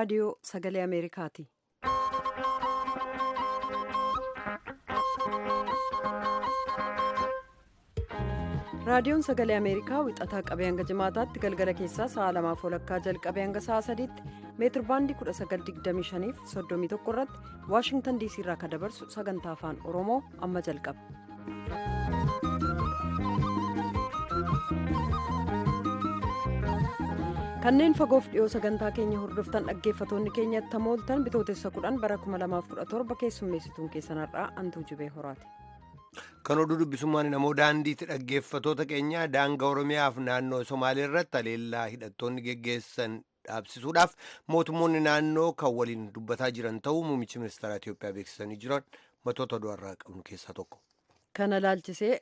Raadiyoo Sagalee Ameerikaati. Raadiyoon Sagalee Ameerikaa wixataa qabee hanga jimaataatti galgala keessaa sa'a lamaaf walakkaa jalqabee hanga sa'a sadiitti meetir baandii 1925 fi 31 irratti Waashingtan DC irraa kan dabarsu sagantaa afaan Oromoo amma jalqaba. Kanneen fagoof dhiyoo sagantaa keenya hordoftan dhaggeeffatoonni keenyatti hamooltan bitootessa 10 bara 2017 keessummeessituun keessan har'aa Antuu Jibee Horaati. Kan oduu dubbisummaan namoo daandiitti dhaggeeffatoota keenya daangaa Oromiyaaf naannoo Somaalee irratti haleellaa hidhattoonni geggeessan dhaabsisuudhaaf mootummoonni naannoo kan waliin dubbataa jiran ta'uu muummichi ministeera Itoophiyaa beeksisanii jiran matoota oduu har'aa qabnu keessaa tokko. Kana laalchisee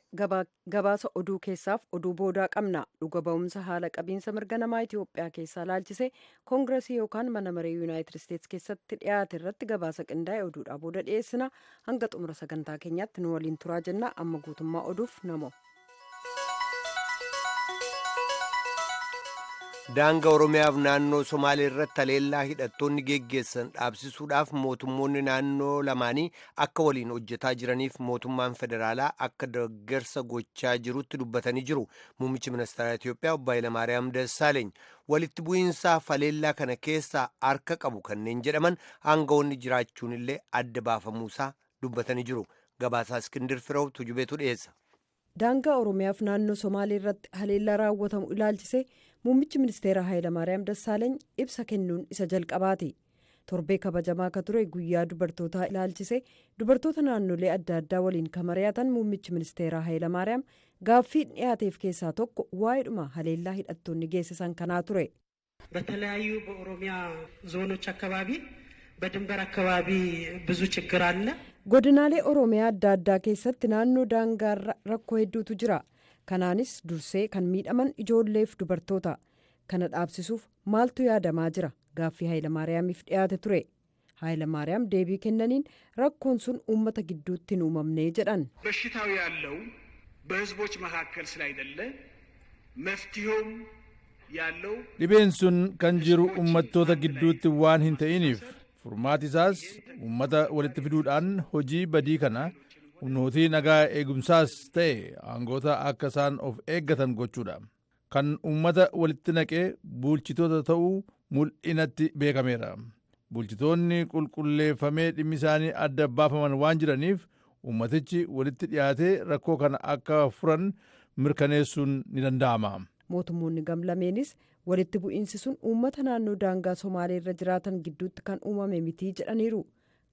gabaasa oduu keessaaf oduu boodaa qabna. Dhuga ba'umsa haala qabiinsa mirga namaa Itoophiyaa keessaa laalchisee koongiresii yookaan mana maree Yuunaayitid Isteetsi keessatti dhiyaate irratti gabaasa qindaa'e oduudhaa booda dhiyeessina. Hanga xumura sagantaa keenyaatti nu waliin turaa jenna. Amma guutummaa oduuf namo. Daangaa Oromiyaaf naannoo Somaalee irratti haleellaa hidhattoonni geggeessan dhaabsisuudhaaf mootummoonni naannoo lamaanii akka waliin hojjetaa jiraniif mootummaan federaalaa akka deeggarsa gochaa jirutti dubbatanii jiru. Muummichi ministeera Itoophiyaa Obbo Hayilamaariyaam Dassaaleeny walitti bu'iinsaaf haleellaa kana keessaa harka qabu kanneen jedhaman aangawoonni jiraachuun illee adda baafamuusaa dubbatanii jiru. Gabaasaa Iskindir Firow Tujubeetu dhiyeessa. Daangaa Oromiyaaf naannoo Somaalee irratti haleellaa raawwatamu ilaalchisee muummichi ministeera Hayilamaariyaam Dassaaleeny ibsa kennuun isa jalqabaati. Torbee kabajamaa akka ture guyyaa dubartootaa ilaalchisee dubartoota naannolee adda addaa waliin kan mari'atan muummichi ministeera Hayilamaariyaam gaaffii dhiyaateef keessaa tokko waa'eedhuma haleellaa hidhattoonni geessisan kanaa ture. በተለያዩ በኦሮሚያ ዞኖች አካባቢ በድንበር አካባቢ ብዙ ችግር አለ። Godinaalee Oromiyaa adda addaa keessatti naannoo daangaarra rakkoo hedduutu jira. Kanaanis dursee kan miidhaman ijoolleef dubartoota. Kana dhaabsisuuf maaltu yaadamaa jira? Gaaffii Hayilamaariyaamiif dhiyaate ture. Hayilamaariyaam deebii kennaniin rakkoon sun uummata gidduutti hin uumamne jedhan. በሽታው ያለው በህዝቦች መካከል ስላይደለ መፍትሄውም ያለው Dhibeen sun kan jiru uummattoota gidduutti waan hin ta'iniif furmaati isaas uummata walitti fiduudhaan hojii badii kana humnootii nagaa eegumsaas ta'e aangoota akka isaan of eeggatan gochuudha. Kan uummata walitti naqee bulchitoota ta'uu mul'inatti beekameera. Bulchitoonni qulqulleeffamee dhimmi isaanii adda baafaman waan jiraniif uummatichi walitti dhiyaatee rakkoo kana akka furan mirkaneessuun ni danda'ama. Mootummoonni gamlameenis walitti bu'iinsi sun uummata naannoo daangaa Somaalee irra jiraatan gidduutti kan uumame mitii jedhaniiru.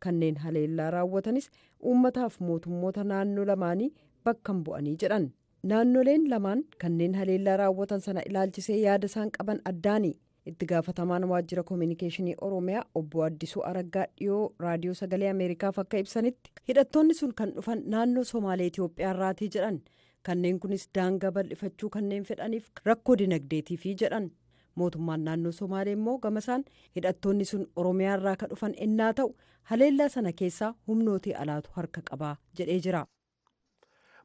Kanneen haleellaa raawwatanis uummataaf mootummoota naannoo lamaanii bakka hin bu'anii jedhan. Naannoleen lamaan kanneen haleellaa raawwatan sana ilaalchisee yaada isaan qaban addaani. Itti gaafatamaan waajjira koominikeeshinii Oromiyaa obbo Addisuu Araggaa dhiyoo raadiyoo sagalee Ameerikaaf akka ibsanitti hidhattoonni sun kan dhufan naannoo Somaalee Itoophiyaa irraatii jedhan. Kanneen kunis daangaa bal'ifachuu kanneen fedhaniif rakkoo dinagdeetiifi jedhan. Mootummaan naannoo Somaalee immoo gamasaan hidhattoonni sun Oromiyaa irraa kan dhufan ennaa ta'u haleellaa sana keessaa humnootii alaatu harka qabaa jedhee jira.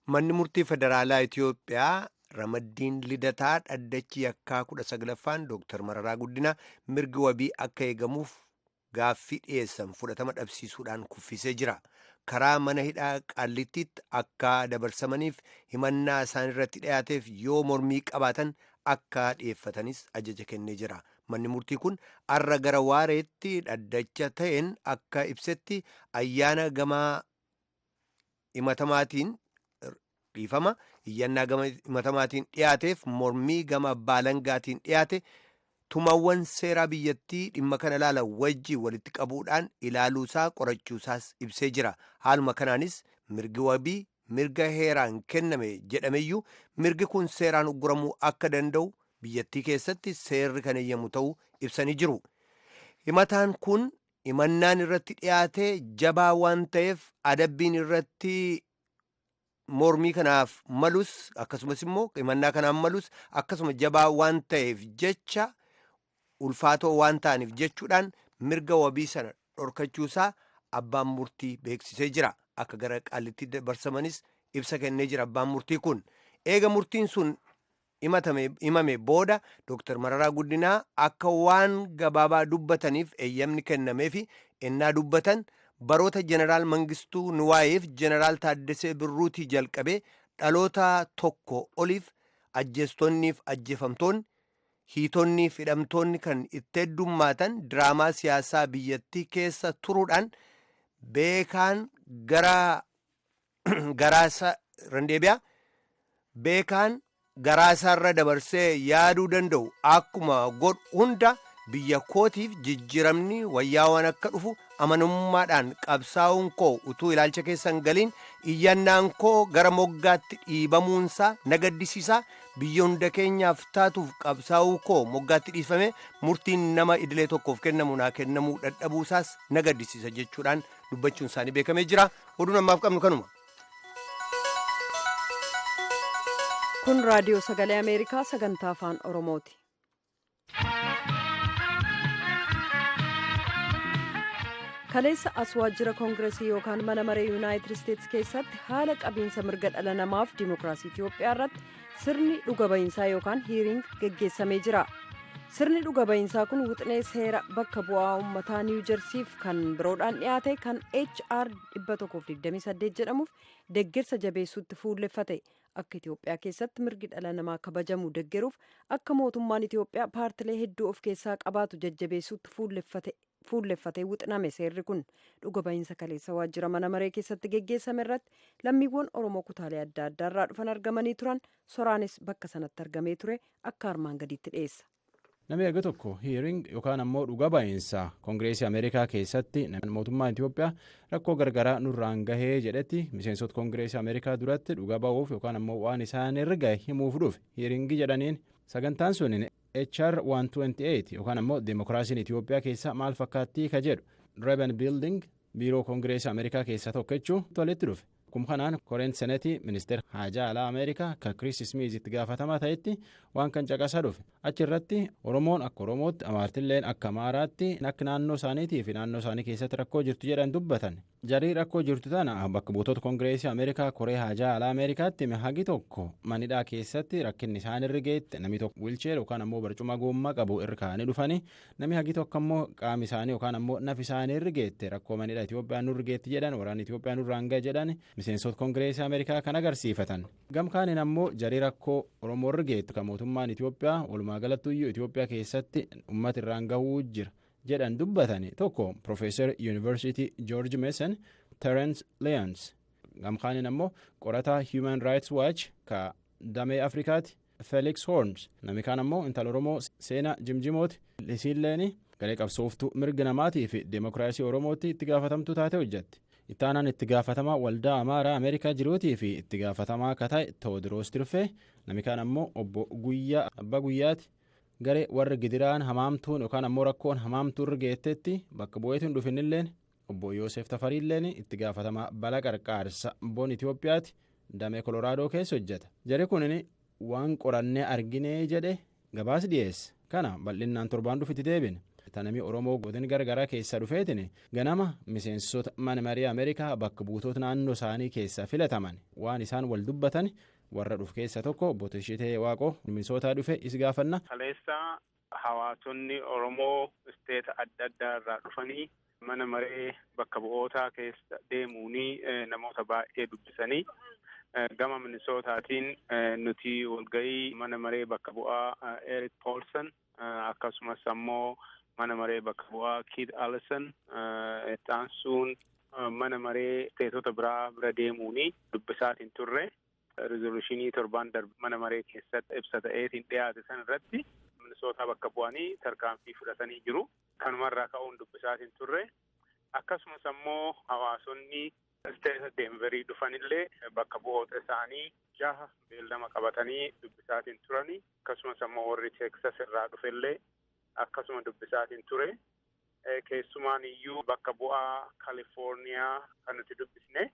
Manni murtii federaalaa Itoophiyaa ramaddiin lidataa dhaddachi yakkaa 19ffaan Dooktar Mararaa Guddinaa mirgi wabii akka eegamuuf gaaffii dhiyeessan fudhatama dhabsiisuudhaan kuffisee jira. Karaa mana hidhaa Qaallittiitti akka dabarsamaniif himannaa isaan irratti dhiyaateef yoo mormii qabaatan akka dhiyeeffatanis ajaja kennee jira. Manni murtii kun arra gara waareetti dhaddacha ta'een akka ibsetti ayyaana gama himatamaatiin dhiifama iyyannaa gama himatamaatiin dhiyaateef mormii gama baalangaatiin dhiyaate tumawwan seeraa biyyattii dhimma kana ilaala wajji walitti qabuudhaan ilaaluusaa qorachuusaas ibsee jira. Haaluma kanaanis mirgi wabii mirga heeraan kenname jedhameyyuu mirgi kun seeraan ugguramuu akka danda'u biyyattii keessatti seerri kan eeyyamu ta'uu ibsanii jiru. Himataan kun himannaan irratti dhiyaate jabaa waan ta'eef adabbiin irratti mormii kanaaf malus akkasumas immoo himannaa kanaaf malus akkasuma jabaa waan ta'eef jecha ulfaatoo waan ta'aniif jechuudhaan mirga wabii sana dhorkachuusaa abbaan murtii beeksisee jira. Akka gara Qaallittii dabarsamanis ibsa kennee jira abbaan murtii kun. Eega murtiin sun himame booda Dr. Mararaa Guddinaa akka waan gabaabaa dubbataniif eeyyamni kennameefi ennaa dubbatan baroota Jeneraal Mangistuu Nuwaayeef Jeneraal Taaddasee Birruutii jalqabee dhaloota tokko oliif ajjeestonniif ajjeefamtoonni hiitonniif hidhamtoonni kan itti heddummaatan diraamaa siyaasaa biyyattii keessa turuudhaan beekaan garaasa randeebiyaa beekaan garaasaarra dabarsee yaaduu danda'u akkuma godhu hunda biyya kootiif jijjiiramni wayyaawaan akka dhufu amanamummaadhaan qabsaa'uun koo utuu ilaalcha keessan galiin iyyannaan koo gara moggaatti dhiibamuunsaa na gaddisiisaa biyya hunda keenyaaf taatuuf qabsaa'uu koo moggaatti dhiifame murtiin nama idilee tokkoof kennamu naa kennamuu dadhabuusaas na gaddisiisa jechuudhaan dubbachuun isaanii beekamee jira. Oduun ammaaf qabnu kanuma. Kun raadiyoo sagalee Ameerikaa sagantaa afaan Oromooti. Kaleessa as waajjira koongiresii yookaan mana maree Yuunaayitid Isteetsi keessatti haala qabiinsa mirga dhala namaaf dimookiraasii Itiyoophiyaa irratti sirni dhuga ba'iinsaa yookaan hearing geggeessamee jira. Sirni dhuga ba'iinsaa kun wixinee seera bakka bu'aa uummataa Niiwu Jersiif kan biroodhaan dhiyaate kan HR 128 jedhamuuf deggersa jabeessuutti fuulleffate. Akka Itiyoophiyaa keessatti mirgi dhala namaa kabajamu deggeruuf akka mootummaan Itiyoophiyaa paartilee hedduu of keessaa qabaatu jajjabeessuutti fuulleffatee wixiname seerri kun dhuga ba'iinsa kaleessa waajjira mana maree keessatti geggeessame irratti lammiiwwan Oromoo kutaalee adda addaa irraa dhufan argamanii turan. Soraanis bakka sanatti argamee ture akka armaan gadiitti dhiyeessa. Namni erga tokko hearing yookaan ammoo dhuga ba'iinsa Koongireesii Ameerikaa keessatti mootummaan Itiyoophiyaa rakkoo gargaraa nurraan gahee jedhetti miseensota Koongireesii Ameerikaa duratti dhuga ba'uuf yookaan ammoo waan isaan irra gahe himuuf dhufe hearingii jedhaniin. Sagantaan sun HR 128 yookaan ammoo Demookiraasiin Itiyoophiyaa keessa maal fakkaattii ka jedhu Reben Building biiroo Koongireesii Ameerikaa keessaa tokkochuu walitti dhufe. Kun kanaan koreen senetii ministeera haajaa alaa Ameerikaa kan Kiriis Smiiz itti gaafatamaa ta'etti waan kan caqasaa dhufe. Achi irratti Oromoon akka Oromootti, Amaartilleen akka Amaaraatti akka naannoo isaaniitii fi naannoo isaanii keessatti rakkoo jirtu jedhan dubbatan. Jarii rakkoo jirtu tana bakka buutota Koongireesii Ameerikaa koree haajaa alaa Ameerikaatti hagi tokko manidhaa keessatti rakkinni isaan irra geette namni tokko wiilcheer yookaan ammoo barcuma gommaa qabu irra kaa'anii dhufanii namni hagi tokko ammoo qaami isaanii yookaan ammoo nafi isaanii irra geette rakkoo manidhaa Itiyoophiyaa nurra geetti jedhan waraanni Itiyoophiyaa nurraan gahe jedhan miseensota Koongireesii Ameerikaa kan agarsiifatan. Gamkaaniin ammoo jarii rakkoo Oromoo irra geettu kan mootummaan Itiyoophiyaa walumaa galattuyyuu Itiyoophiyaa keessatti uummata irraan gahuu jira jedhan dubbatani tokko Profeesar Yuunivarsiitii George Mason Terence Lyons. Gamkaaniin ammoo qorataa Human Rights Watch ka damee Afrikaati Felix Horns. Namni kaan ammoo intala Oromoo Seenaa Jimjimooti. Isiilleen garee qabsooftuu mirga namaatii fi deemokiraasii Oromootti itti gaafatamtuu taate hojjetti. Ittaanaan itti gaafatamaa waldaa Amaaraa Ameerikaa jiruutii fi itti gaafatamaa akka ta'e Tewoodiroos Tirfee. Namni kaan ammoo obbo Guyyaa Abbaa Guyyaati. Garee warra gidiraan hamaamtuun yookaan ammoo rakkoon hamaamtuu irra geettetti bakka bu'eetu hin dhufinilleen obbo Yoosef Tafariilleen itti gaafatamaa balaa qarqaarsa boon Itiyoophiyaati damee Koloraadoo keessa hojjeta. Jarri kunin waan qorannee arginee jedhe gabaas dhiyeesse. Kana bal'innaan torbaan dhufitti deebine. Tanamii Oromoo godin gargaraa keessa dhufeetin ganama miseensota mana marii Ameerikaa bakka buutota naannoo isaanii keessa filataman waan isaan wal dubbatan warra dhufu keessa tokko obbo Tishitee Waaqoo Minisootaa dhufe is gaafanna. Kaleessa hawaasonni Oromoo isteeta adda addaa irraa dhufanii mana maree bakka bu'ootaa keessa deemuunii namoota baay'ee dubbisanii gama Minisootaatiin nuti walga'ii mana maree bakka bu'aa Eric Paulson akkasumas ammoo mana maree bakka bu'aa Keith Allison itti mana maree isteetota biraa bira deemuunii dubbisaatiin turre. Rizolushinii torbaan darbe mana maree keessatti ibsa ta'eetiin dhiyaate san irratti Minisootaa bakka bu'anii tarkaanfii fudhatanii jiru. Kanumarraa ka'uun dubbisaatiin turre. Akkasumas ammoo hawaasonni isteeta Deenverii dhufanillee bakka bu'oota isaanii jaha beellama qabatanii dubbisaatiin turani. Akkasumas ammoo warri Teeksas irraa dhufellee akkasuma dubbisaatiin ture. Keessumaan iyyuu bakka bu'aa Kaalifoorniyaa kan nuti dubbisne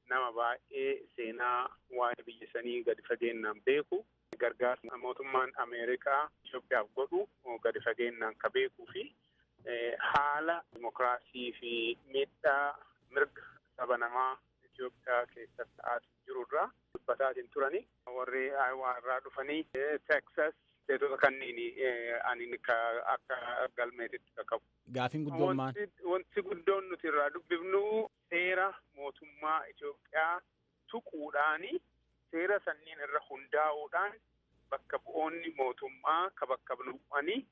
nama baay'ee seenaa waa'ee biyya sanii gadi fageennaan beeku gargaarsa mootummaan Ameerikaa Itoophiyaaf godhu gadi fageennaan ka beekuu fi haala dimokiraasii fi miidhaa mirga saba namaa Itoophiyaa keessatti ta'aa jirurraa dubbataatiin turani. Warri Iowa irraa dhufanii Texas isteetota kanneen ani akka galmeetitti qabu. Gaafiin guddoon maal? Wanti guddoon nuti irraa dubbifnu seera mootummaa Itoophiyaa tuquudhaani seera sanniin irra hundaa'uudhaan bakka bu'oonni mootummaa ka bakka bu'anii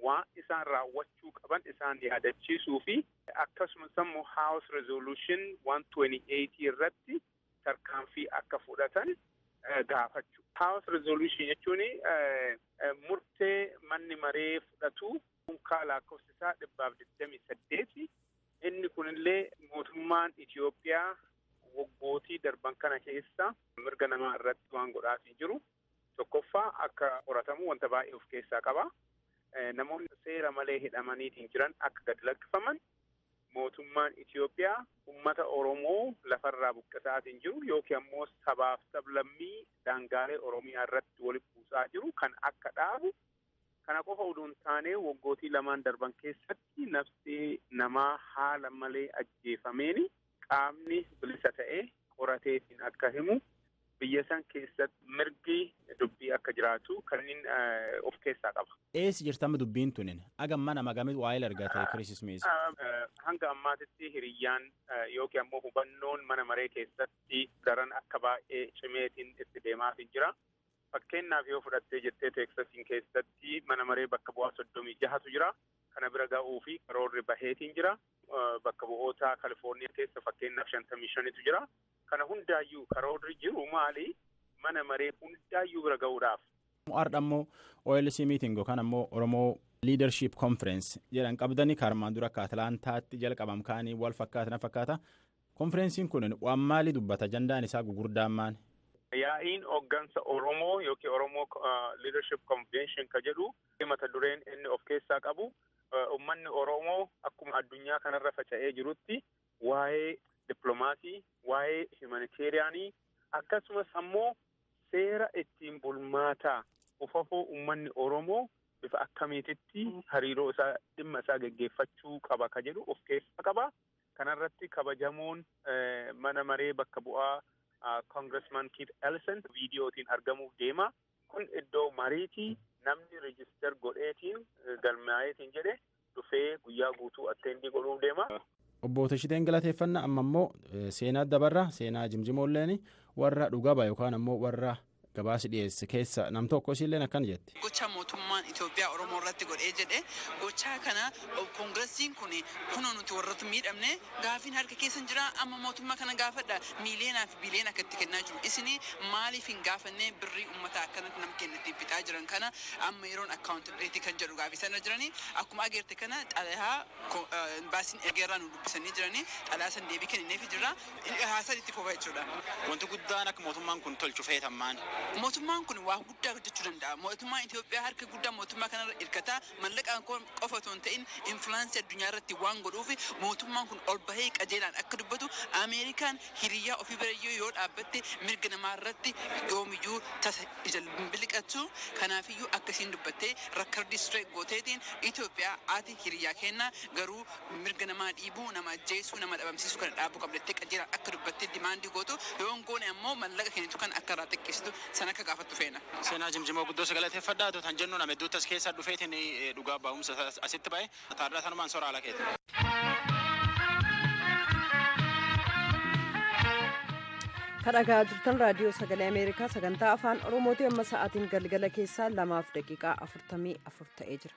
waan isaan raawwachuu qaban isaan yaadachiisuu fi akkasumas immoo House Resolution 128 irratti tarkaanfii akka fudhatan gaafachuu. House Resolution jechuun murtee manni maree fudhatu unkaa lakkoofsi isaa 128. Inni kunillee mootummaan Itoophiyaa waggootii darban kana keessa mirga namaa irratti waan godhaafii jiru. Tokkoffaa akka qoratamu wanta baay'ee of keessaa qaba. Namoonni seera malee hidhamaniitiin jiran akka gad lakkifaman, mootummaan Itoophiyaa uummata Oromoo lafarraa buqqisaatiin jiru yookiin ammoo sabaaf sablammii daangaalee Oromiyaa irratti walitti buusaa jiru kan akka dhaabu. Kana qofa odoo hin taane waggootii lamaan darban keessatti nafsi namaa haala malee ajjeefameeni qaamni bilisa ta'ee qorateetiin akka himu, biyya san keessatti mirgi dubbii akka jiraatu kanneen of keessaa qaba. Eessi jirtama dubbiin tunin? Aga mana magamit waa'ee argate Chris Smith? Hanga ammaatitti hiriyyaan yookiin ammoo hubannoon mana maree keessatti daran akka baay'ee cimeetiin itti deemaafii jira. Fakkeenyaaf yoo fudhattee jettee Teeksasiin keessatti mana maree bakka bu'aa 36tu jira. Kana bira ga'uu fi karoorri baheetiin jira. Bakka bu'oota Kalifoorniyaa keessa fakkeenyaaf 55tu jira. Kana hundaayyuu karoorri jiru maali? Mana maree hundaayyuu bira ga'uudhaaf. Har'a ammoo OLC meeting yookaan ammoo Oromoo Leadership Conference jedhan qabdanii kaarmaan dura akka Atlaantaatti jalqabam kaanii wal fakkaata na fakkaata. Konferensiin kun waan maalii dubbata? Ajandaan isaa gugurdaan maali? Yaa'iin hooggansa Oromoo yookiin Oromoo Leadership Convention ka jedhu mata dureen inni of keessaa qabu uummanni Oromoo akkuma addunyaa kanarra faca'ee jirutti waa'ee dippiloomaasii, waa'ee humanitaariyaanii akkasumas ammoo seera ittiin bulmaataa ufafoo uummanni Oromoo bifa akkamiititti hariiroo isaa dhimma isaa geggeeffachuu qaba ka jedhu of keessaa qaba. Kanarratti kabajamoon mana maree bakka bu'aa Congressman Keith Ellison viidiyootiin argamuuf deema. Kun iddoo mariitii namni register godheetiin galmaa'eetiin jedhe dhufee guyyaa guutuu attendii godhuuf deema. Obbo Tashiteen galateeffannaa. Amma immoo seenaa dabarra seenaa jimjimoolleen warra dhugaba yookaan ammoo warra gabaasi dhiyeesse keessa nam tokko isiilleen akkana jetti. Gocha mootummaan Itoophiyaa Oromoo irratti godhee jedhe gochaa kana koongiresiin kun kunoo nuti warratti miidhamne gaafiin harka keessan jira, amma mootummaa kana gaafadha, miiliyoonaa fi biliyoona akka itti kennaa jiru isin maaliif hin gaafanne, birrii uummataa akkanatti nam kennatti fixaa jiran kana amma yeroon accountability kan jedhu gaafii sana jiranii. Akkuma ageerte kana xalayaa baasiin ergeerraa nu dubbisanii jiranii, xalayaa san deebii kennineefi jirra, haasaa itti fufa jechuudha. Wanti guddaan akka mootummaan kun tolchu feetammaan? Mootummaan kun waa guddaa hojjechuu danda'a. Mootummaan Itoophiyaa harka guddaa mootummaa kanarra hirkata. Mallaqaan qofa otoo hin ta'in influence addunyaa irratti waan godhuuf mootummaan kun ol bahee qajeelaan akka dubbatu, Ameerikaan hiriyyaa ofii birayyuu yoo dhaabbatte mirga namaa irratti yoomiyyuu tasa ija biliqattu. Kanaafiyyuu akkasiin dubbattee record straight gooteetiin Itoophiyaa ati hiriyyaa kenna garuu mirga namaa dhiibuu, nama ajjeesuu, nama dhabamsiisuu kana dhaabuu qabdattee qajeelaan akka dubbattee demand gootu, yoo hin goone ammoo mallaqa kennitu kan akka irraa xiqqeessitu sana akka gaafattu feena. Seenaa Jimjimoo guddoo sagalateeffadhaa. Tan jennu nama hedduutti as keessa dhufeetiin dhugaa ba'umsa asitti ba'e. Taarraa sanumaan sora ala keeti. Kan dhagaa jirtan raadiyoo Sagalee Ameerikaa sagantaa Afaan Oromooti. Amma sa'aatiin galgala keessaa 2:44 ta'ee jira.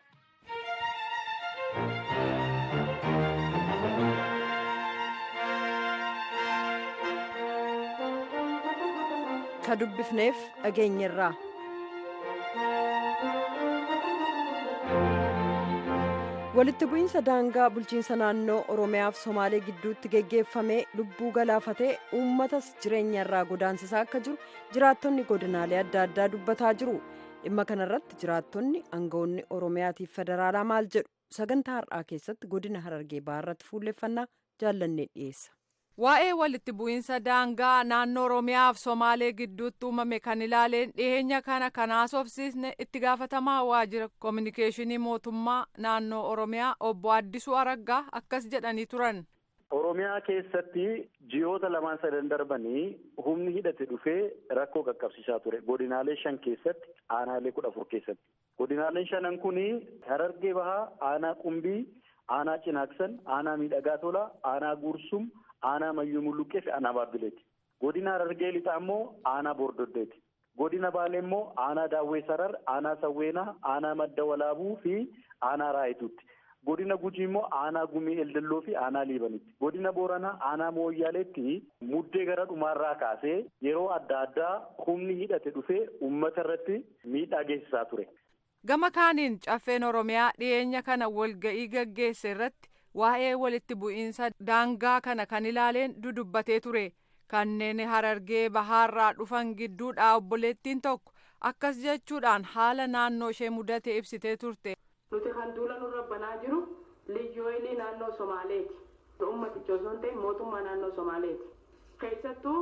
Ka dubbifneef dhageenyerraa. Walitti bu'iinsa daangaa bulchiinsa naannoo Oromiyaaf Somaalee gidduutti geggeeffamee lubbuu galaafatee uummatas jireenya irraa godaansisaa akka jiru jiraattonni godinaalee adda addaa dubbataa jiru. Dhimma kanarratti jiraattonni, aangawoonni Oromiyaatiif federaalaa maal jedhu? Sagantaa har'aa keessatti godina Harargee Bahaarratti fuulleffannaa jaallannee dhiyeessa. Waa'ee walitti bu'iinsa daangaa naannoo Oromiyaaf Somaalee gidduutti uumame kan ilaaleen dhiyeenya kana kan haasofsiisne itti gaafatamaa waajjira koominikeeshinii mootummaa naannoo Oromiyaa obbo Addisuu Araggaa akkas jedhanii turan. Oromiyaa keessatti ji'oota lamaan sadan darbanii humni hidhate dhufee rakkoo qaqqabsiisaa ture. Godinaalee 5 keessatti, aanaalee 14 keessatti. Godinaaleen shanan kun Harargee Bahaa, aanaa Qumbii, aanaa Cinaaksan, aanaa Miidhagaa Tolaa, aanaa Gursum, aanaa Mayyuu Mulluqqee fi aanaa Baabbileeti. Godina Harargee Lixaa immoo aanaa Bordoddeeti. Godina Baalee immoo aanaa Daawwee Sarar, aanaa Sawweenaa, aanaa Madda Walaabuu fi aanaa Raayituutti. Godina Gujii immoo aanaa Gumii Eldelloo fi aanaa Liibanitti. Godina Booranaa aanaa Mooyyaaleetti muddee gara dhumaarraa kaasee yeroo adda addaa humni hidhate dhufee uummata irratti miidhaa geessisaa ture. Gama kaaniin caffeen Oromiyaa dhiyeenya kana walga'ii gaggeesse irratti waa'ee walitti bu'iinsa daangaa kana kan ilaaleen dudubbatee ture. Kanneen Harargee Bahaarraa dhufan gidduudhaa obboleettiin tokko akkas jechuudhaan haala naannoo ishee mudate ibsitee turte. Nuti kan duula nurra banaa jiru liyyooyilii naannoo Somaaleeti. Uummaticha osoo hin ta'in mootummaa naannoo Somaaleeti. Keessattuu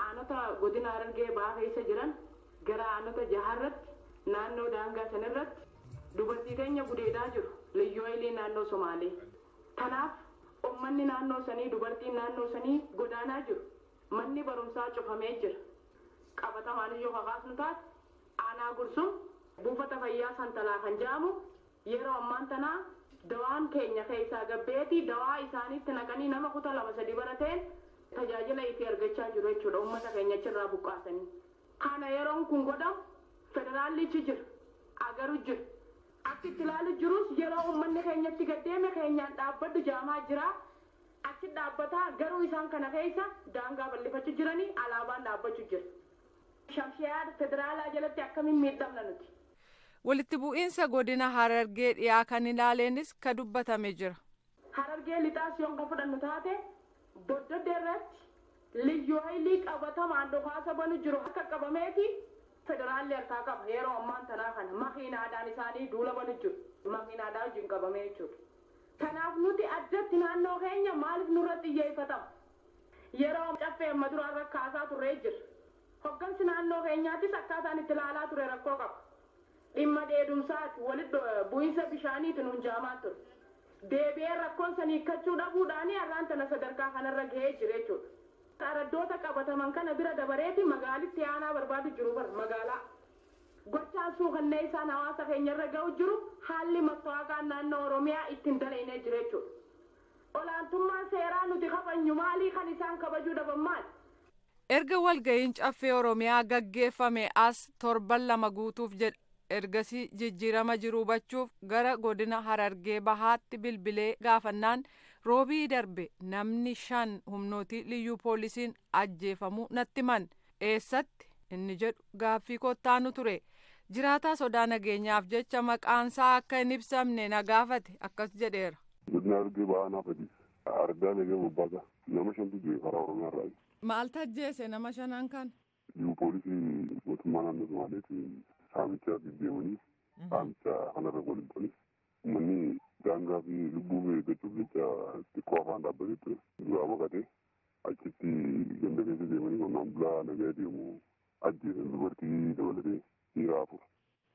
aanota godina Harargee Bahaa keessa jiran gara aanota jaharratti naannoo daangaa sanarratti dubartii keenya gudeedaa jiru liyyooyilii naannoo Somaalee. Kanaaf uummanni naannoo sanii dubartiin naannoo sanii godaanaa jiru. Manni barumsaa cufamee jira. Qabatamaan iyyuu kakaasnu taate aanaa Gursum buufata fayyaa santalaa kan jedhamu yeroo ammaan tanaa dawaan keenya keessaa gabbeetii dawaa isaaniitti naqanii nama kutaa 2 3 barateen tajaajila itti argachaa jiru jechuudha uummata keenya achirraa buqqaasanii. Kana yeroon kun godhamu federaallichi jira, agaru jira. Akka itti ilaalu jirus yeroo uummanni keenyatti gaddeeme keenyaan dhaabbadhu jaamaa jira. Achi dhaabbataa garuu isaan kana keessa daangaa bal'ifachuu jiranii alaabaan dhaabbachuu jira. Shamshiyaa federaalaa jalatti akkamiin miidhamna nuti? Walitti bu'iinsa godina Harargee dhiyaa kan ilaaleenis ka dubbatame jira. Harargee lixaas yoon kan fudhannu taate Bordoddee irratti liyyuu haayilii qabatamaan dhukaasa banu jiru akka qabameeti federaalli harkaa qaba yeroo ammaan tanaa kana makiinaadhaan isaanii duula banu jiru makiinaadhaan wajjin qabamee jechuudha. Kanaaf nuti addatti naannoo keenya maaliif nurratti xiyyeeffatama? Yeroo caffee amma duraan rakkaasaa turree jira. Hoggansi naannoo keenyaattis akkaataan itti ilaalaa ture rakkoo qaba. Dhimma dheedumsaati walitti bu'iinsa bishaaniitu nuun jaamaa ture. Deebi'ee rakkoon san hiikkachuu dhabuudhaan har'aan tana sadarkaa kanarra gahee jira jechuudha. Araddoota qabataman kana bira dabareeti magaalitti aanaa barbaadu jiru bara magaalaa. Gochaan suukannee isaan hawaasa keenyarra ga'u jiru haalli mastawaaqaan naannoo Oromiyaa ittiin dalagnee jira jechuudha. Olaantummaan seeraa nuti kabajnu maalii kan isaan kabajuu dhaban maali? Erga walga'iin caffee Oromiyaa gaggeeffame as torban 2 guutuuf jedha. Ergasii jijjiirama jiru hubachuuf gara godina Harargee Bahaatti bilbilee gaafannaan roobii darbe namni 5 humnootii liyyuu poolisiin ajjeefamuu natti himan. Eessatti inni jedhu gaaffii kottaanu ture. Jiraataa sodaa nageenyaaf jecha maqaansaa akka hin ibsamne na gaafate akkas jedheera. Godina Harargee Bahaa naaf hojii. Ardaa nagee bobbaasa. Nama 5tu du'e karaa Oromiyaa irraa. Maaltu ajjeese nama 5 kan? Liyyuu poolisii mootummaa naannoo Somaaleeti saamicha deemanii saamicha kanarra waliin bu'anii uummanni daangaa fi lubbuu eeggachuuf jecha xiqqoo afaan dhaabbatee ture. Duraa baqatee achitti ganda keessa deemanii qonnaan bulaa nagaa deemu ajjeesan dubartii dabalatee dhiira 4.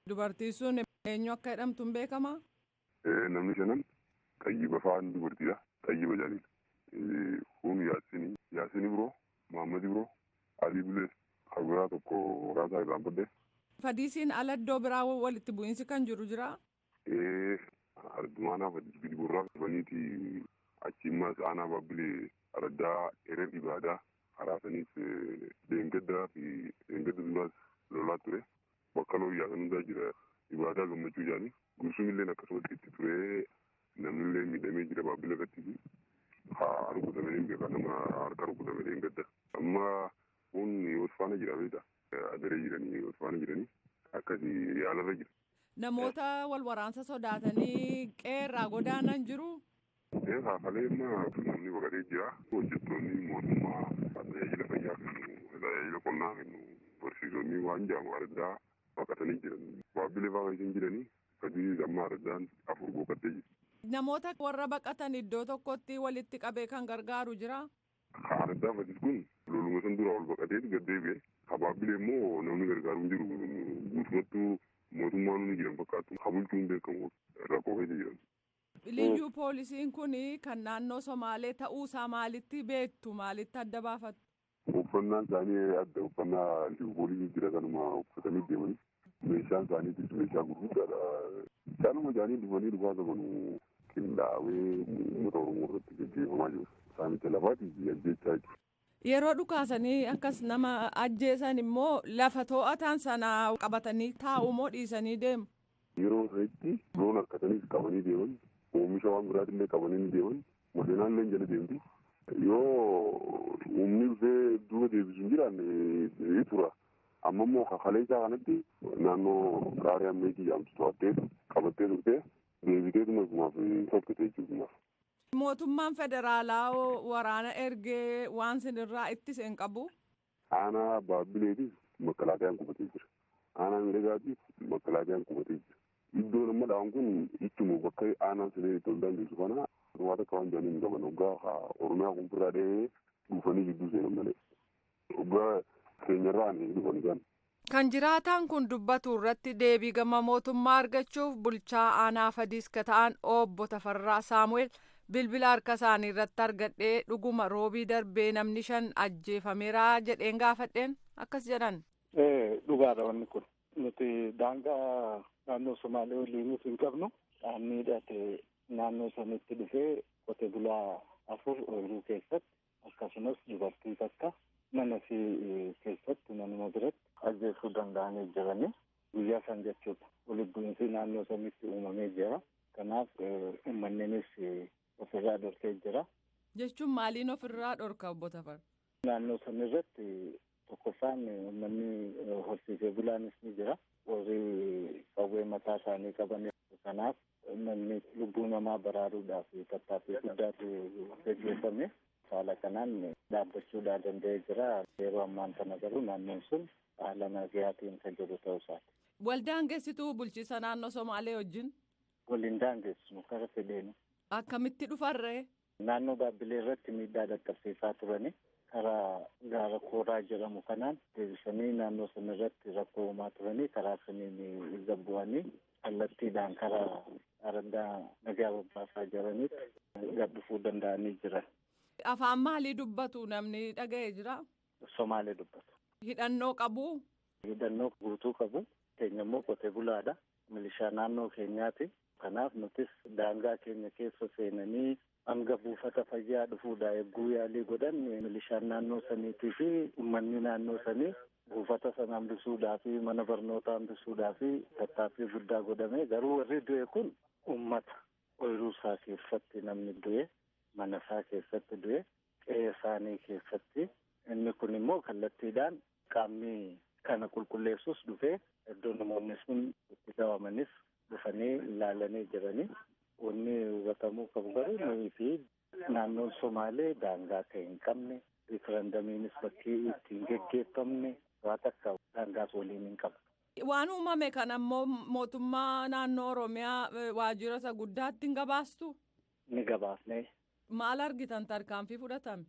Dubartiin sun eenyu akka jedhamtu hin beekamaa? Namni 5 Xayyiba fa'aan dubartiidha. Xayyiba jedhaniin. Kun Yaasinii biroo, Mahammad biroo, Alii Bulee, Kabiraa tokko maqaa isaa irraan badde. Fadiisiin ala iddoo biraa walitti bu'iinsi kan jiru jira? Ardumaanaa Fadis Gurraa dhufaniiti achi immas aanaa Baabbilee Araddaa Erer Ibaadaa karaa saniif Leengaddaa fi Leengadda duraas lolaa ture. Bakka looyyaa kan hundaa jira Ibaadaa gammachuu jedhanii Gursum illee akkasumatti itti ture namni illee miidhamee jira Baabbilee irratti haa rukutamee hin beekaa nama harka rukutamee Leengadda. Amma kun Osfaana jira beektaa? Adaree jiranii Osfaana jiranii akkasii yaalarra jira. Namoota wal waraansa sodaatanii qeerraa godaanan jiru. Haafalee amma namni baqatee jira. Hojjettoonni mootummaa tajaajila fayyaa kennu, tajaajila qonnaa kennu, barsiisonni waan jaamu araddaa baqatanii jiran. Baabbilee fa'aa keessa jiranii sadii amma araddaan 4 boqottee jiru. Namoota warra baqatan iddoo tokkotti walitti qabee kan gargaaru jira. Araddaa Fadis kun loluma san dura ol baqatee gad deebi'e. Baabbilee immoo namni gargaaru hin jiru. Guutummattuu mootummaan ni jiran fakkaatu. Kabulchuun beekamu rakkoo keessa jiran. Liyyuu poolisiin kun kan naannoo Somaalee ta'uusaa maalitti beektu, maalitti adda baafattu? Uffannaan isaanii adda, uffannaa liyyuu poolisii jira kanuma uffatanii deemanii. Meeshaan isaaniitis meeshaa gurguddaadha. Isaanuma isaanii dhufanii dhufaa qaban qindaa'ee uummata Oromoo irratti gaggeeffamaa jiru. Saamicha lafaatii fi ajjeechaa jechuudha. Yeroo dhukaasanii akkas nama ajjeesan immoo lafa to'atan sana qabatanii taa'u moo dhiisanii deemu? Yeroo sanatti loon harkataniis qabanii deeman, oomisha waan biraatillee qabanii ni deeman, makiinaan illee jala deemti. Yoo humni dhufee duuba deebisu hin jiraanne ni tura. Amma immoo kakalee isaa kanatti naannoo gaarii ammeetii jedhamtu to'attee qabattee turtee deebiteetuma isumaaf sokkite jechuudha. Mootummaan federaalaa waraana ergee waan sinirraa ittise hin qabu. Aanaa Baabbileetis makkalaakayaan qubatee jira. Aanaa Miidhagaatiif makkalaakayaan qubatee jira. Iddoon amma dha'an kun ittuma bakka aanaan sadeen itti ol daangessu kana waa takka waan jedhanii hin qaban. Hoggaa Oromiyaa kun birraa dhahee dhufanii gidduu seenan malee. Hoggaa keenyarraa ni dhufan isaan. Kan jiraataan kun dubbatu irratti deebii gama mootummaa argachuuf bulchaa aanaa Fadiis ka ta'an obbo Tafarraa Saamu'eel bilbila harka isaanii irratti argadhee dhuguma roobii darbee namni 5 ajjeefameera jedheen gaafadheen akkas jedhan. Dhugaadha wanni kun. Nuti daangaa naannoo Somaalee waliin hin qabnu. Qaamni hidhate naannoo sanitti dhufee qote bulaa 4 ooyiruu keessatti akkasumas dubartii takka mana fi keessatti manuma biratti ajjeesuu danda'anii jiranii guyyaa san jechuudha. Walitti bu'iinsi naannoo sanitti uumamee jira. Kanaaf uummanninis ofirraa dhorkee jira. Jechuun maaliin ofirraa dhorka obbo Tafar? Naannoo sanirratti tokkoffaan uummanni horsiisee bulaanis ni jira. Warri qawwee mataa isaanii qaban kanaaf namni lubbuu namaa baraaruudhaaf tattaaffii guddaatu gaggeeffame. Haala kanaan dhaabbachuudhaa danda'ee jira. Yeroo ammaan kana garuu naannoon sun haala nagayaatiin kan jiru ta'uu isaati. Waldaan geessituu bulchiisa naannoo Somaalee wajjin? Waliin daangessinu kara fedheenu. Akkamitti dhufarree? Naannoo Baabbilee irratti miidhaa dhaqqabsiisaa turani. Karaa gaara kooraa jedhamu kanaan deebisanii naannoo sana irratti rakkoo uumaa turanii karaa saniin gabbu'anii kallattiidhaan karaa araddaa nagaa babbaasaa jiranitti gad dhufuu danda'anii jiran. Afaan maalii dubbatu namni dhaga'ee jira? Somaalee dubbatu. Hidhannoo qabu? Hidhannoo guutuu qabu. Keenya immoo qotee bulaadha. Milishaa naannoo keenyaati. Kanaaf nutis daangaa keenya keessa seenanii hanga buufata fayyaa dhufuudha eeguu yaalii godhan milishaan naannoo saniitii fi uummanni naannoo sanii buufata sana hambisuudhaa fi mana barnootaa hambisuudhaa fi tattaaffii guddaa godhame. Garuu warri du'e kun uummata ooyiruu isaa keessatti namni du'e, mana isaa keessatti du'e, qe'ee isaanii keessatti. Inni kun immoo kallattiidhaan qaamni kana qulqulleessus dhufee iddoo namoonni sun itti qabamanis dhufanii ilaalanii jiranii. Wanni hubatamuu qabu garuu nuyi fi naannoon Somaalee daangaa kan hin qabne, riifarandamiinis bakkee ittiin geggeeffamne waa takka daangaas waliin hin qabne. Waan uumame kana immoo mootummaa naannoo Oromiyaa waajjira isa guddaatti hin gabaastu? Ni gabaasne. Maal argitan tarkaanfii fudhatame?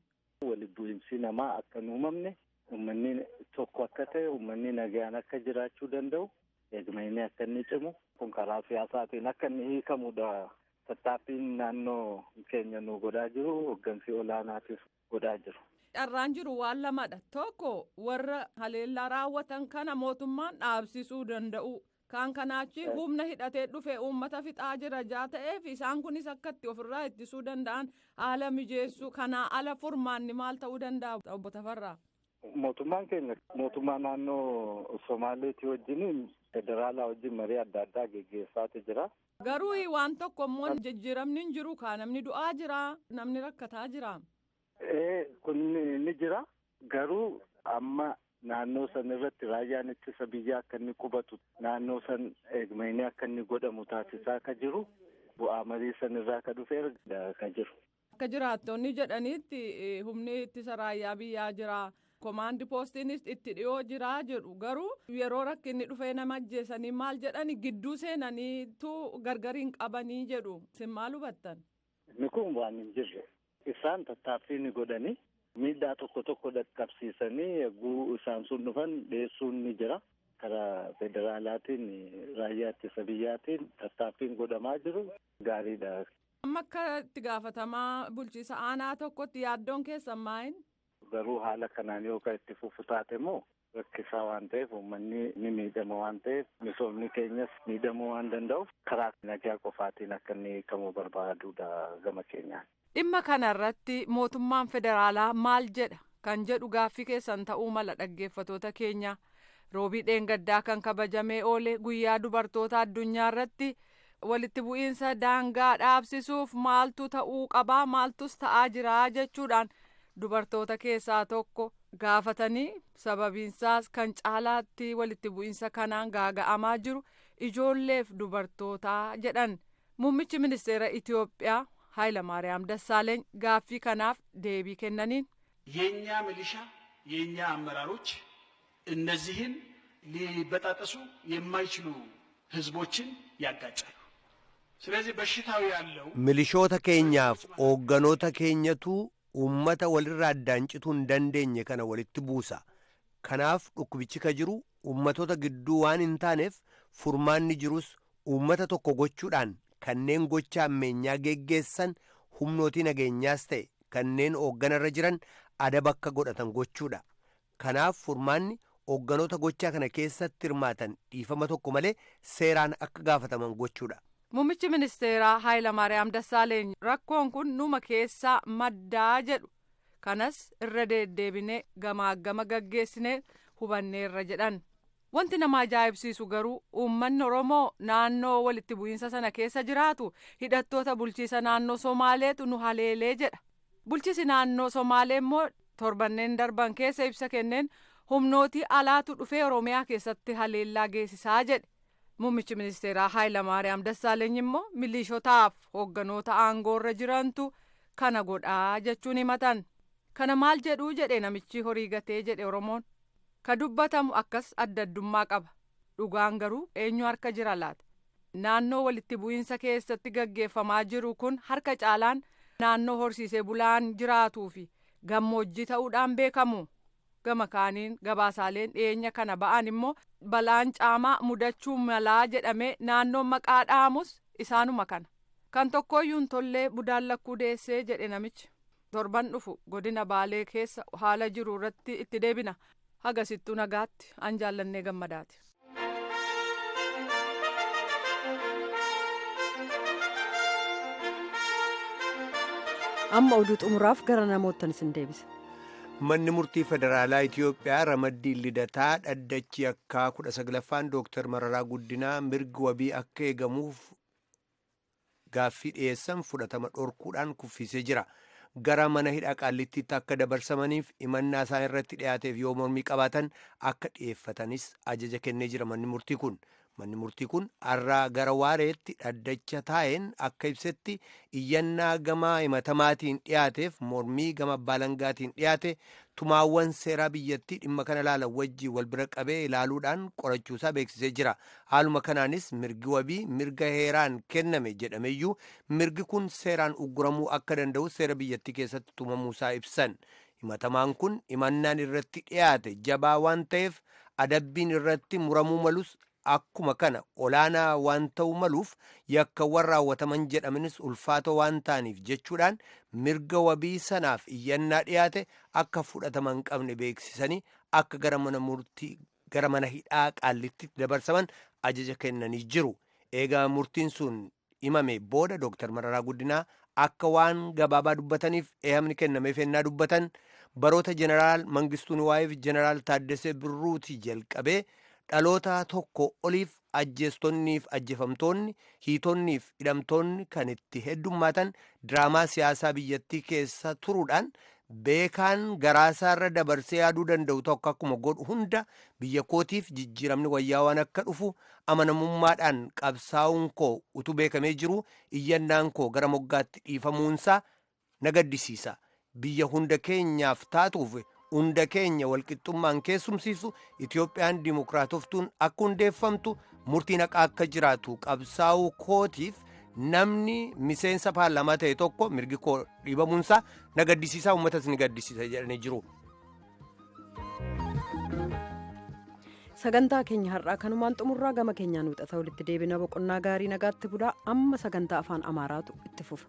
Walitti bu'iinsi namaa akka hin uumamne, uummanni tokko akka ta'e, uummanni nagaan akka jiraachuu danda'u, eegumsi akka inni cimu, kun karaa siyaasaatiin akka inni hiikamudha. Tattaaffiin naannoo keenya nu godhaa jiru, hooggansi olaanaatiif godhaa jiru. Carraan jiru waan lamadha. Tokko warra haleellaa raawwatan kana mootummaan dhaabsisuu danda'u. Kaan kanaachi humna hidhatee dhufe uummata fixaa jira jaa ta'eef isaan kunis akkatti ofirraa ittisuu danda'an haala mijeessuu. Kanaa ala furmaanni maal ta'uu danda'a obbo Tafarraa? Mootummaan keenya mootummaa naannoo Somaaleetii wajjin federaalaa wajjin marii adda addaa geggeessaatu jira. Garuu waan tokko immoo jijjiiramni hin jiru kaa namni du'aa jira, namni rakkataa jira. Kun ni jira. Garuu amma naannoo san irratti raayyaan ittisa biyyaa akka inni qubatu, naannoo san eegumsi akka inni godhamu taasisaa akka jiru, bu'aa marii san irraa akka dhufee akka jiru. Akka jiraattonni jedhanitti humni ittisa raayyaa biyyaa jira. Komaandi poostiinis itti dhiyoo jira jedhu. Garuu yeroo rakkinni dhufee nama ajjeesanii maal jedhani gidduu seenaniitu gargar hin qabanii jedhu. Isin maal hubattan? Inni kun waan hin jirre. Isaan tattaaffii ni godhanii miidhaa tokko tokko dhaqqabsiisanii eeguu isaan sun dhufan dhiyeessuun ni jira. Karaa federaalaatiin raayyaa ittisa biyyaatiin tattaaffiin godhamaa jiru gaariidha. Amma akka itti gaafatamaa bulchiisa aanaa tokkotti yaaddoon keessan maa'in? Garuu haala kanaan yoo kan itti fufu taate immoo rakkisaa waan ta'eef uummanni ni miidhama waan ta'eef misoomni keenyas miidhamuu waan danda'uuf karaa nagaa qofaatiin akka inni hiikamuu barbaadudha gama keenyaan. Dhimma kana irratti mootummaan federaalaa maal jedha kan jedhu gaaffii keessan ta'uu mala dhaggeeffatoota keenya. Roobii dheengaddaa kan kabajamee oole guyyaa dubartoota addunyaa irratti walitti bu'iinsa daangaa dhaabsisuuf maaltu ta'uu qabaa maaltus ta'aa jira jechuudhaan dubartoota keessaa tokko gaafatanii sababiinsaas kan caalaatti walitti bu'iinsa kanaan gaaga'amaa jiru ijoolleef dubartootaa jedhan. Muummichi ministeera Itiyoophiyaa Hayilamaariyaam Dassaaleeny gaaffii kanaaf deebii kennaniin የኛ ሚሊሻ የኛ አመራሮች እነዚህን ሊበጣጠሱ የማይችሉ ህዝቦችን ያጋጫሉ። ስለዚህ በሽታው ያለው Milishoota keenyaaf hoogganoota keenyatu uummata walirraa addaan cituu hin dandeenye kana walitti buusa. Kanaaf dhukkubichi ka jiru uummatoota gidduu waan hin taaneef furmaanni jirus uummata tokko gochuudhaan kanneen gocha ammeenyaa geggeessan humnootii nageenyaas ta'e kanneen hoogganarra jiran adaba akka godhatan gochuudha. Kanaaf furmaanni hoogganoota gochaa kana keessatti hirmaatan dhiifama tokko malee seeraan akka gaafataman gochuudha. Muummichi ministeeraa Hayilamaariyaam Dassaaleeny rakkoon kun numa keessaa maddaa jedhu. Kanas irra deddeebinee gamaa gama gaggeessinee hubanneerra jedhan. Wanti nama ajaa'ibsiisu garuu uummanni Oromoo naannoo walitti bu'iinsa sana keessa jiraatu hidhattoota bulchiisa naannoo Somaaleetu nu haleelee jedha. Bulchiisi naannoo Somaalee immoo torbanneen darban keessa ibsa kenneen humnootii alaatu dhufee Oromiyaa keessatti haleellaa geessisaa jedhe. Muummichi ministeeraa Hayilamaariyaam Dassaaleeny immoo milishotaaf hoogganoota aangoorra jirantu kana godhaa jechuun himatan. Kana maal jedhuu jedhe namichi horii gatee jedhe Oromoon. Ka dubbatamu akkas adda addummaa qaba. Dhugaan garuu eenyu harka jira laata? Naannoo walitti bu'iinsa keessatti gaggeeffamaa jiru kun harka caalaan naannoo horsiisee bulaan jiraatuu fi gammoojjii ta'uudhaan beekamu. Gama kaaniin gabaasaaleen dhiyeenya kana ba'an immoo balaan caamaa mudachuu malaa jedhamee naannoon maqaa dhaamus isaanuma kana. Kan tokkoyyuu hin tollee budaan lakkuu deessee jedhe namichi. Torban dhufu godina Baalee keessa haala jiru irratti itti deebina. Hagasittuu nagaatti an jaallannee gammadaati. Amma oduu xumuraaf gara namoottan isin deebisa. Manni murtii federaalaa Itiyoophiyaa ramaddii lidataa dhaddachi akka 19ffaan Dooktar Mararaa Guddinaa mirgi wabii akka eegamuuf gaaffii dhiyeessan fudhatama dhorkuudhaan kuffisee jira. Gara mana hidhaa Qaallittiitti akka dabarsamaniif himannaa isaan irratti dhiyaateef yoo mormii qabaatan akka dhiyeeffatanis ajaja kennee jira manni murtii kun. Manni murtii kun har'aa gara waareetti dhaddacha taa'een akka ibsetti iyyannaa gama himatamaatiin dhiyaateef mormii gama baalangaatiin dhiyaate tumaawwan seeraa biyyattii dhimma kana ilaalan wajjin wal bira qabee ilaaluudhaan qorachuusaa beeksisee jira. Haaluma kanaanis mirgi wabii mirga heeraan kenname jedhameyyuu mirgi kun seeraan ugguramuu akka danda'u seera biyyattii keessatti tumamuusaa ibsan. Himatamaan kun himannaan irratti dhiyaate jabaa waan ta'eef adabbiin irratti muramuu malus akkuma kana olaanaa waan ta'uu maluuf yakkawwan raawwataman jedhamanis ulfaatoo waan ta'aniif jechuudhaan mirga wabii sanaaf iyyannaa dhiyaate akka fudhatama hin qabne beeksisanii akka gara mana murtii gara mana hidhaa Qaallitti dabarsaman ajaja kennanii jiru. Eegaa murtiin sun himame booda Dooktar Mararaa Guddinaa akka waan gabaabaa dubbataniif eeyyamni kennameef ennaa dubbatan baroota Jeneraal Mangistuu Niwaayeef Jeneraal Taaddasee Birruuti jalqabee dhaloota tokko oliif ajjeestonniif ajjeefamtoonni hiitonniif hidhamtoonni kan itti heddummaatan diraamaa siyaasaa biyyattii keessa turuudhaan beekaan garaasaarra dabarsee yaaduu danda'u tokko akkuma godhu hunda biyya kootiif jijjiiramni wayyaa waan akka dhufu amanamummaadhaan qabsaa'uun koo utuu beekamee jiru iyyannaan koo gara moggaatti dhiifamuunsaa na gaddisiisa. Biyya hunda keenyaaf taatuuf hunda keenya walqixxummaan keessumsiisu Itoophiyaan dimokiraatoftuun akka hundeeffamtu murtiin haqaa akka jiraatu qabsaa'uu kootiif namni miseensa paarlaamaa ta'e tokko mirgi koo dhiibamuunsaa na gaddisiisaa uummatas ni gaddisiisa jedhanii jiru. Sagantaa keenya har'aa kanumaan xumurraa gama keenyaan wixata walitti deebina boqonnaa gaarii nagaatti bulaa amma sagantaa afaan Amaaraatu itti fufa.